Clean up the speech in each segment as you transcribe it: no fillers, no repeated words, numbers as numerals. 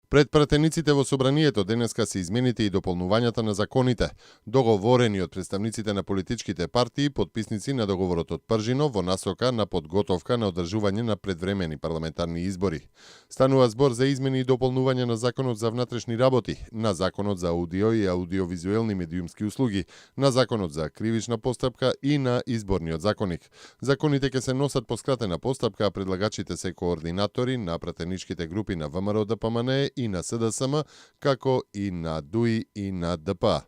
Пред пратениците во собранието денеска се измените и дополнувањата на законите, договорени од представниците на политичките партии, потписници на договорот од Пржино во насока на подготовка на одржување на предвремени парламентарни избори. Станува збор за измени и дополнување на Законот за внатрешни работи, на Законот за аудио и аудиовизуелни медиумски услуги, на Законот за кривична постапка и на Изборниот законник. Законите ќе се носат по скратена постапка, а предлагачите се координатори на пратеничките групи на ВМРО ДПМН и на СДСМ, како и на ДУИ и на ДП.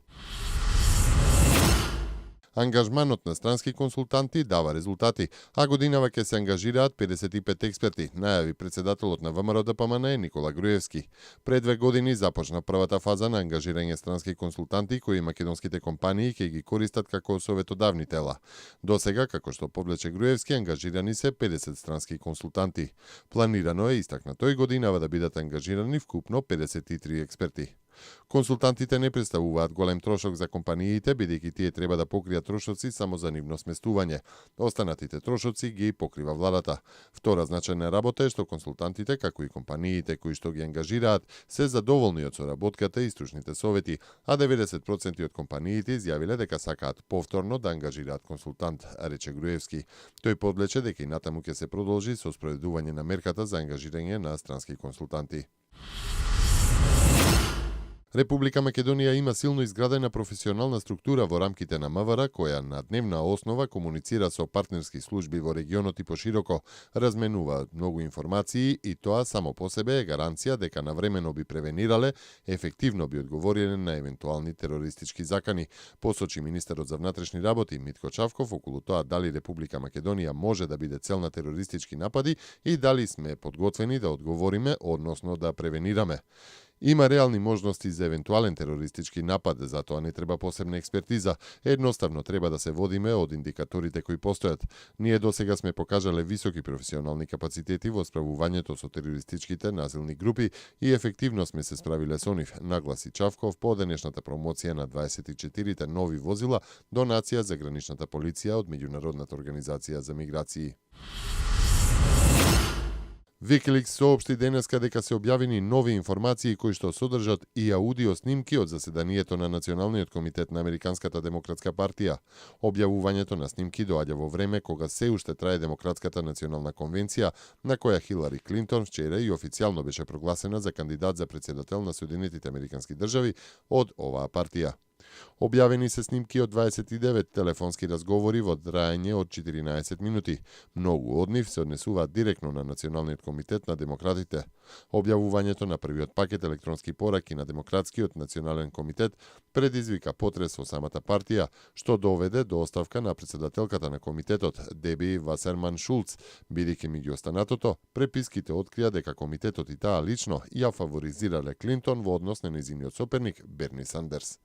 Ангажманот на странски консултанти дава резултати, а годинава ќе се ангажираат 55 експерти, најави председателот на ВМРО ДПМН Никола Груевски. Пред 2 години започна првата фаза на ангажирање странски консултанти кои македонските компании ќе ги користат како советодавни тела. До сега, како што повлече Груевски, ангажирани се 50 странски консултанти. Планирано е истакна тој годинава да бидат ангажирани вкупно 53 експерти. Консултантите не представуваат голем трошок за компаниите, бидејќи тие треба да покријат трошоци само за нивно сместување. Останатите трошоци ги покрива владата. Втора значајна работа е што консултантите, како и компаниите кои што ги ангажираат, се задоволни од соработката и стручните совети, а 90% од компаниите изјавиле дека сакаат повторно да ангажираат консултант, рече Груевски. Тој подлече дека и натаму ќе се продолжи со спроведување на мерката за ангажирање на странски консултанти. Република Македонија има силно изградена професионална структура во рамките на МВР, која на дневна основа комуницира со партнерски служби во регионот и пошироко, разменува многу информации и тоа само по себе е гаранција дека навремено би превенирале, ефективно би одговориле на евентуални терористички закани, посочи министерот за внатрешни работи Митко Чавков околу тоа дали Република Македонија може да биде цел на терористички напади и дали сме подготвени да одговориме, односно да превенираме. Има реални можности за евентуален терористички напад, затоа не треба посебна експертиза. Едноставно треба да се водиме од индикаторите кои постојат. Ние досега сме покажале високи професионални капацитети во справувањето со терористичките насилни групи и ефективно сме се справиле со нив, нагласи Чавков по денешната промоција на 24 нови возила донација за граничната полиција од Меѓународната организација за миграции. Wikileaks соопшти денеска дека се објавени нови информации кои што содржат и аудио снимки од заседанието на Националниот комитет на Американската демократска партија. Објавувањето на снимки доаѓа во време кога се уште трае Демократската национална конвенција, на која Хилари Клинтон вчера и официјално беше прогласена за кандидат за претседател на Соединетите американски држави од оваа партија. Објавени се снимки од 29 телефонски разговори во траење од 14 минути. Многу од нив се однесуваат директно на Националниот комитет на демократите. Објавувањето на првиот пакет електронски пораки на Демократскиот национален комитет предизвика потрес во самата партија, што доведе до оставка на претседателката на комитетот Деби Васерман Шулц, бидејќи меѓу останатото, преписките открија дека комитетот и таа лично ја фаворизирале Клинтон во однос на нејзиниот соперник Берни Сандерс.